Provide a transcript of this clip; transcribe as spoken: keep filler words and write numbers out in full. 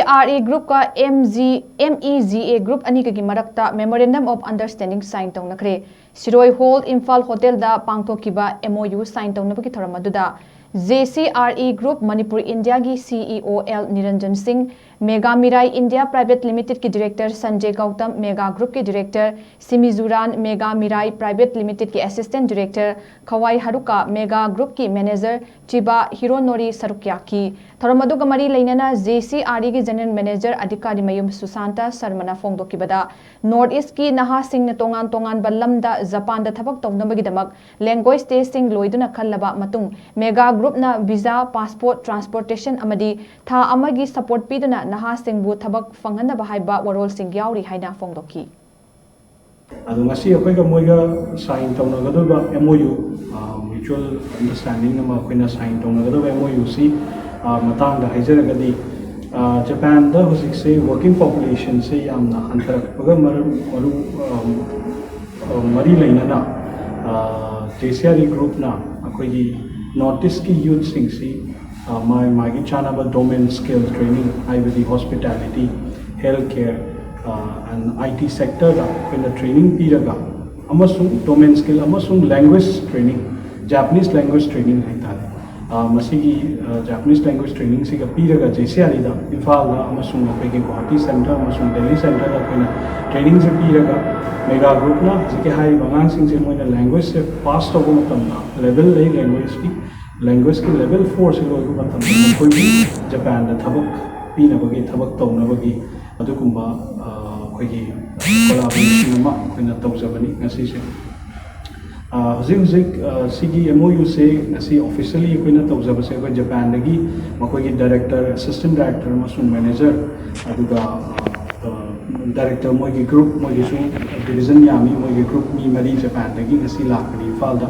R E ꯒ꯭ꯔꯨꯞꯀ M G M E G A group ꯑꯅꯤꯒꯒꯤ ꯃꯔꯛꯇ Memorandum of Understanding sign ꯇꯧꯅꯈ꯭ꯔꯦ꯫ Shirui hall Imphal ꯍꯣꯇꯦꯜꯗ ꯄꯥꯡꯊꯣꯛꯈꯤꯕ M O U sign ꯇꯧꯅꯕꯒꯤ ꯊꯧꯔꯝ ꯑꯗꯨꯗ J C R E Group Manipur ꯏꯟꯗꯤꯌꯥꯒꯤ C E O L Niranjan Singh, mega Mirai India private ꯂꯤꯃꯤꯇꯦꯗꯀꯤ ꯗꯤꯔꯦꯛꯇꯔ ꯁꯟꯖꯦ ꯒꯧꯇꯝ, ꯃꯦꯒꯥ ꯒ꯭ꯔꯨꯞꯀꯤ ꯗꯤꯔꯦꯛꯇꯔ ꯁꯤꯃꯤꯖꯨꯔꯥꯟ, ꯃꯦꯒꯥ ꯃꯤꯔꯥꯏ ꯄ꯭ꯔꯥꯏꯚꯦꯠ ꯂꯤꯃꯤꯇꯦꯗꯀꯤ assistant director Kawai Haruka, mega ꯒ꯭ꯔꯨꯞꯀꯤ ꯃꯦꯅꯦꯖꯔ ꯆꯤꯕꯥ ꯍꯤꯔꯣꯅꯣꯔꯤ ꯁꯔꯨꯛ ꯌꯥꯈꯤ꯫ ꯊꯧꯔꯝ ꯑꯗꯨꯒ ꯃꯔꯤ ꯂꯩꯅꯅ J C R E ꯒꯤ ꯖꯦꯅꯔꯦꯜ ꯃꯦꯅꯦꯖꯔ ꯑꯙꯤꯀꯥꯔꯤ ꯃꯌꯨꯝ ꯁꯨꯁꯥꯟꯇ ꯁꯔꯃꯅ ꯐꯣꯡꯗꯣꯛꯈꯤꯕꯗ, ꯅꯣꯔꯠ ꯏꯁꯀꯤ ꯅꯍꯥꯁꯤꯡꯅ ꯇꯣꯉꯥꯟ ꯇꯣꯉꯥꯟꯕ ꯂꯝꯗ ꯖꯄꯥꯟꯗ ꯊꯕꯛ ꯇꯧꯅꯕꯒꯤꯗꯃꯛ ꯂꯦꯡꯒ꯭ꯋꯦꯖ ꯇꯦꯁꯁꯤꯡ ꯂꯣꯏꯗꯨꯅ ꯈꯜꯂꯕ ꯃꯇꯨꯡ, ꯃꯦꯒꯥ ꯒ꯭ꯔꯨꯞꯅ ꯚꯤꯖꯥ, ꯄꯥꯁꯄꯣꯔꯠ, ꯇ꯭ꯔꯥꯟꯁꯄꯣꯔꯇꯦꯁꯟ ꯑꯃꯗꯤ ꯊꯥ ꯑꯃꯒꯤ ꯁꯄꯣꯔꯠ ꯄꯤꯗꯨꯅ ꯅꯍꯥꯁꯤꯡꯕꯨ ꯊꯕꯛ ꯐꯪꯍꯟꯅꯕ ꯍꯥꯏꯕ ꯋꯥꯔꯣꯜꯁꯤꯡ ꯌꯥꯎꯔꯤ ꯍꯥꯏꯅ ꯐꯣꯡꯗꯣꯛꯈꯤ꯫ ꯑꯗꯣ ꯉꯁꯤ ꯑꯩꯈꯣꯏꯒ ꯃꯣꯏꯒ sign ꯇꯧꯅꯒꯗꯧꯕ M O U, ꯑ, mutual understanding ꯑꯃ ꯑꯩꯈꯣꯏꯅ sign ꯇꯧꯅꯒꯗꯧꯕ M O U ꯁꯤ, ꯑ, ꯃꯇꯥꯡꯗ ꯍꯥꯏꯖꯔꯒꯗꯤ, ꯑ, ꯖꯄꯥꯟꯗ ꯍꯧꯖꯤꯛꯁꯦ working population ꯁꯦ ꯌꯥꯝꯅ ꯍꯟꯊꯔꯛꯄꯒ ꯃꯔꯝ, ꯃꯔꯨ, ꯑ, ꯑ, ꯃꯔꯤ ꯂꯩꯅꯅ, ꯑ, J C R E group ꯅ ꯑꯩꯈꯣꯏꯒꯤ North East ꯀꯤ youth ꯁꯤꯡꯁꯤ, ꯑ, ꯃꯥꯒꯤ ꯃꯥꯒꯤ ꯆꯥꯅꯕ domain skill training, ꯍꯥꯏꯕꯗꯤ hospitality, health care, ꯑ, and I T sector ꯗ ꯑꯩꯈꯣꯏꯅ training ꯄꯤꯔꯒ, ꯑꯃꯁꯨꯡ domain skill ꯑꯃꯁꯨꯡ language training, Japanese language training ꯍꯥꯏꯇꯥꯔꯦ, ꯑ, ꯃꯁꯤꯒꯤ, ꯑ, Japanese language training ꯁꯤꯒ ꯄꯤꯔꯒ J C R E ꯗ ꯏꯝꯐꯥꯜꯗ ꯑꯃꯁꯨꯡ ꯑꯩꯈꯣꯏꯒꯤ ꯒꯨꯋꯥꯍꯥꯇꯤ center ꯑꯃꯁꯨꯡ ꯗꯦꯜꯂꯤ center ꯗ ꯑꯩꯈꯣꯏꯅ training ꯁꯦ ꯄꯤꯔꯒ, ꯃꯦꯒꯥ ꯒ꯭ꯔꯨꯞꯅ ꯍꯧꯖꯤꯛꯀꯤ ꯍꯥꯏꯔꯤꯕ ꯑꯉꯥꯡꯁꯤꯡꯁꯦ ꯃꯣꯏꯅ language ꯁꯦ pass ꯇꯧꯕ ꯃꯇꯝꯗ, level ꯂꯩ language ꯀꯤ, language ꯀꯤ level four ꯁꯤ ꯂꯣꯏꯕ ꯃꯇꯝꯗ ꯃꯈꯣꯏꯕꯨ ꯖꯄꯥꯟꯗ ꯊꯕꯛ ꯄꯤꯅꯕꯒꯤ, ꯊꯕꯛ ꯇꯧꯅꯕꯒꯤ ꯑꯗꯨꯒꯨꯝꯕ, ꯑ, ꯑꯩꯈꯣꯏꯒꯤ collaboration ꯑꯃ ꯑꯩꯈꯣꯏꯅ ꯇꯧꯖꯕꯅꯤ ꯉꯁꯤꯁꯦ꯫ ꯑ, ꯍꯧꯖꯤꯛ ꯍꯧꯖꯤꯛ, ꯑ, ꯁꯤꯒꯤ M O U ꯁꯦ ꯉꯁꯤ officially ꯑꯩꯈꯣꯏꯅ ꯇꯧꯖꯕꯁꯦ, ꯑꯩꯈꯣꯏ ꯖꯄꯥꯟꯗꯒꯤ ꯃꯈꯣꯏꯒꯤ director, assistant director ꯑꯃꯁꯨꯡ manager, ꯑꯗꯨꯒ, ꯑ, ꯑ, director, ꯃꯣꯏꯒꯤ group, ꯃꯣꯏꯒꯤꯁꯨ division ꯌꯥꯝꯃꯤ, ꯃꯣꯏꯒꯤ group ꯃꯤ ꯃꯔꯤ ꯖꯄꯥꯟꯗꯒꯤ ꯉꯁꯤ ꯂꯥꯛꯄꯅꯤ ꯏꯝꯐꯥꯜꯗ꯫